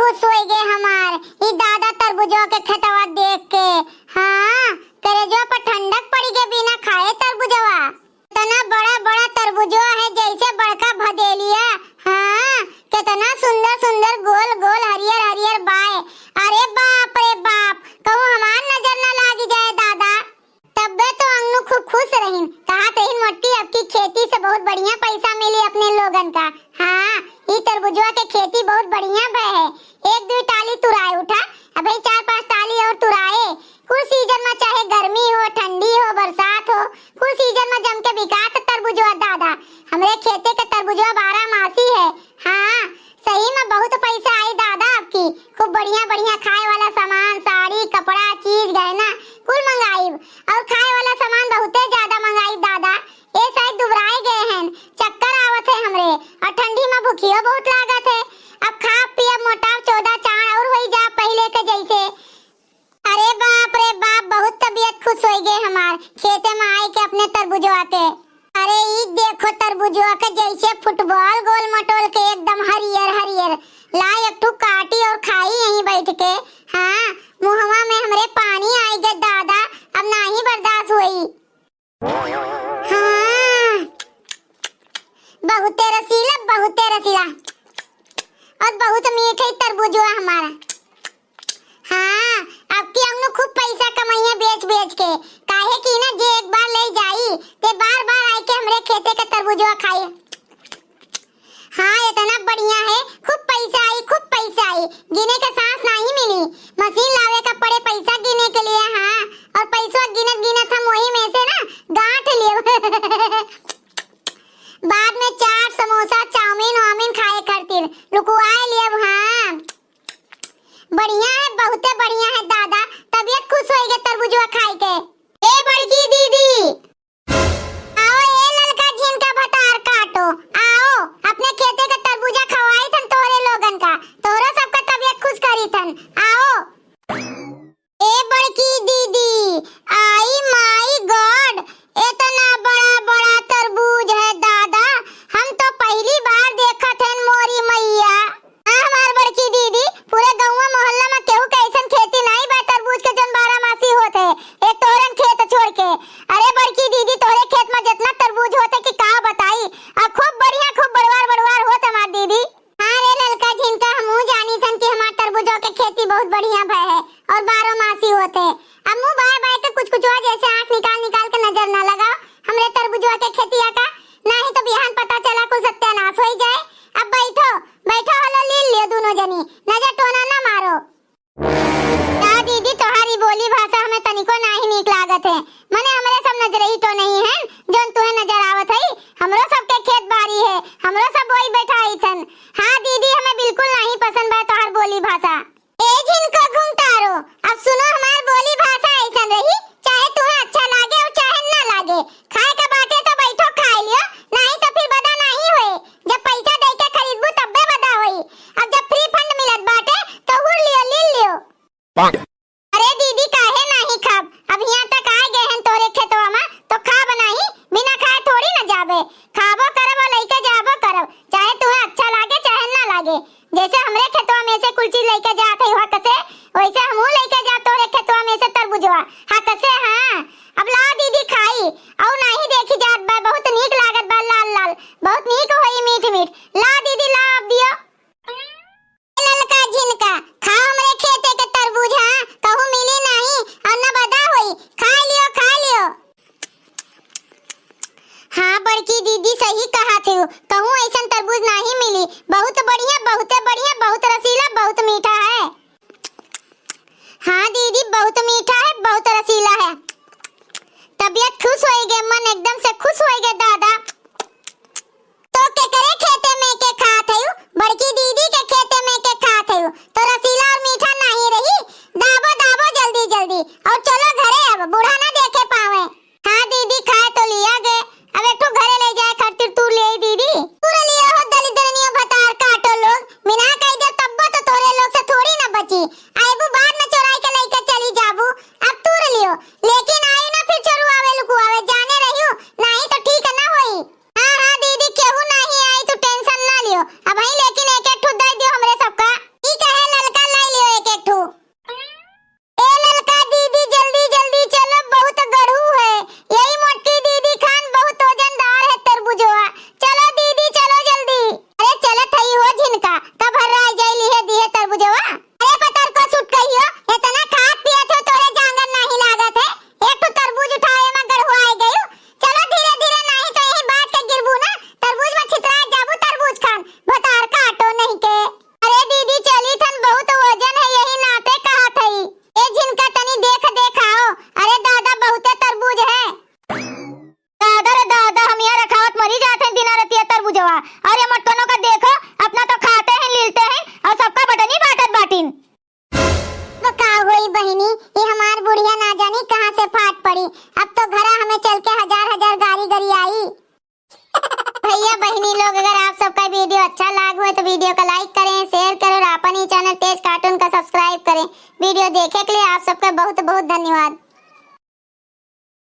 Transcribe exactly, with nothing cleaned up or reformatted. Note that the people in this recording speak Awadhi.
खुश होई गे हमार ई दादा तरबुजवा के खेतवा देख के। हाँ, करेजवा पर ठंडक पड़ी गे बिना खाए तरबुजवा। इतना बड़ा बड़ा तरबुजवा है जैसे बड़का भदेलिया। हाँ, कितना सुंदर सुंदर गोल गोल हरियर हरियर बाय। अरे बाप रे बाप, कहूँ हमार नजर न लागी जाए दादा। तब्बे तो अंगनू खूब खुश रहिन, कहत रहिन मोटी अब की खेती से बहुत बढ़िया पैसा मिली अपने लोगन का। हाँ, ई तरबुजवा के खेती बहुत बढ़िया भय है। एक दुई टाली तुराए उठा, अबे चार पांच टाली और तुराए। कुल सीजन में चाहे गर्मी हो, ठंडी हो, बरसात हो, कुल सीजन में जम के बिकात तरबुजवा दादा। हमरे खेते के तरबुजवा बारह मासी है। हाँ, सही में बहुत पैसा आई दादा आपकी। खूब बढ़िया बढ़िया खाए वाला सामान, साड़ी, कपड़ा, चीज, गहना, कुल मंगाइब। और खाए वाला सामान बहुते ज्यादा मंगाइब दादा। ए साइड दुबराए गए हैं, चक्कर आवत है हमरे, और ठंडी में भूखियो बहुत लागत है। अब खाब पियब मोटाब चौदह चार और होई जा पहले के जैसे। अरे बाप रे बाप, बहुत तबीयत खुश होई गए हमार खेते में आए के अपने तरबुजवा के। अरे ई देखो तरबुजवा के जैसे फुटबॉल गोल मटोल के एकदम हरियर हरियर। ला एक ठू काटी और खाई यहीं बैठ के। हाँ, मुहवा में हमरे पानी आई गए दादा, अब नाही बर्दाश्त होई। हाँ, बहुते रसीला, बहुते रसीला। और बहुत मीठ है तरबुजवा हमारा। हाँ, अब की हमनू खूब पैसा कमाइए बेच बेच के। काहे कि ना जे एक बार ले जाई, ते बार बार आए के हमरे खेते के तरबुजवा खाई। हाँ, इतना बढ़िया है, खूब पैसा आई, खूब पैसा आई, गिने के सांस नाही मिली। मशीन लावे का पड़े पैसा गिने के लिए। हाँ, और पैसवा गिनत गिनत हम वही में से ना गांठ लियो। बाद में चाट, समोसा, चाउमीन वाउमीन खाए खातिर लुकुआए लियब। हाँ, बढ़िया है, बहुते बढ़िया है दादा, तबीयत खुश होई गे तरबुजवा खाई के। ए बड़की दीदी, आओ ए ललका झिनका भतार काटो, आओ, अपने खेते का तरबूजा खवाई थन तोहरे लोगन का, तोहरो सबका तबीयत खुश करी थन, आओ। ए बड़की दीदी, आई माई गॉड, इतना बड़ा बड़ा तरबूज है दादा, हम तो पहली बार देखत हन मोरी मैया। हाँ, हमार बड़की दीदी, पूरे गौवा मोहल्ला में केहू के ऐसन खेती नाई बा तरबूज के जौन बारह मासी होत है, एक तोहरन खेत छोड़ के। अरे बड़की दीदी, तोहरे खेत में जितना तरबूज होत है कि का बताई, अब खूब बढ़िया, खूब बड़वार बड़वार होत हमार दीदी। हाँ रे ललका झिनका, हमहू जानी थन कि हमार तरबूजो के खेती बहुत बढ़िया भय है और बारह मासी होत है। अब मुँह बाय बाय के कुछ कुछ हुआ जैसे आँख निकाल निकाल के नजर ना लगाओ हमरे तरबूजवा के खेतिया का, नाही तो बिहान पता चला कुछ सत्यानाश होई जाए। अब बैठो, बैठो हलो लील लियो दोनों जनी, नजर टोना ना मारो। का दीदी, तोहारी बोली भाषा हमें तनिको नाही नीक लागत है। मने हमरे सब नजरही तो नहीं है जौन तुहे नजर आवत है। हमरो सबके खेत बारी है, हमरो सब बोई बैठाई थन। हाँ दीदी, हमें बिल्कुल नाही पसंद बा तोहार बोली भाषा। ए झिनको घुमतारो, अब सुनो हमार बोली भाषा ऐसन रही, चाहे तुहे अच्छा लागे और चाहे ना लागे। खाए के बाटे तो बैठो खाए लियो, नाही तो फिर बदा नाही होए। जब पैसा दे के खरीदबू तब्बे बदा होई। अब जब फ्री फंड मिलत बाटे तो हुर लियो, लील लियो। अरे दीदी, काहे नाही खाब? अब हियाँ तक आए गए हैं तोरे खेतवा में तो खाब नाही, बिना खाए थोड़ी न जाबे। खाबो करब और लइके जाबो करब, चाहे तुहे अच्छा लागे चाहे ना लागे। जैसे हमरे खेतवा में से कुल चीज लइके जात है हक से, वैसे हमहू लइके जा तोरे खेतवा में से तरबुजवा हक से। हाँ, अब ला दीदी खाई, और नाही देखी जात बा, बहुत नीक लागत बा लाल लाल, बहुत नीक होई मीठ मीठ। ला दीदी ला, अब दियो। ललका झिनका, खाओ हमरे खेते के तरबूज, हाँ, कहूँ मिली नाही और न बदा होई, खा लियो, खा लियो। हाँ बड़की दीदी सही कहा थे, कहूँ ऐसन तरबूज नाही मिली, बहुत बढ़िया, बहुते बढ़िया, बहुत रसीला, बहुत मीठा है। हाँ दीदी, बहुत मीठा है, बहुत रसीला है। तबीयत खुश होई गे, मन एकदम से खुश होई गे दादा। तो केकरे खेते में के खात हयू? बड़की दीदी के खेते में के खात हयू? तो रसीला और मीठा नाही रही। दाबो, दाबो जल्दी, जल्दी। और चलो घरे अब, बूढ़ा ना देखे पावे। हाँ दीदी, खाए तो लिया गे, अब एक ठो घरे ले जाए खातिर तूर ले आई दीदी। तूर लियो हो दलिद्रनियो भतार काटो लोग, मिना कह दे तब्बो तो तोरे लोग से थोड़ी ना बची। आइबू बाद में चोराई के लेके चली जाबू, अब तूर लियो। लेकिन आई ना फिर चोरुआवे लुकुआवे, जाने रहियो, नाही तो ठीक ना होई। बटनों का देखो, अपना तो खाते हैं, लीलते हैं और सबका बटनी बांटत बाटिन। अब का होई बहिनी, ये हमार बुढ़िया ना जानी कहाँ से फाट पड़ी। अब तो घरा हमें चल के हजार हजार गारी गरियाई। भैया बहिनी लोग, अगर आप सबका वीडियो अच्छा लाग होए तो वीडियो का लाइक करें, शेयर करें और आपन ही चैनल तेज कार्टून का सब्सक्राइब करें। वीडियो देखे के लिए आप सबका बहुत बहुत धन्यवाद।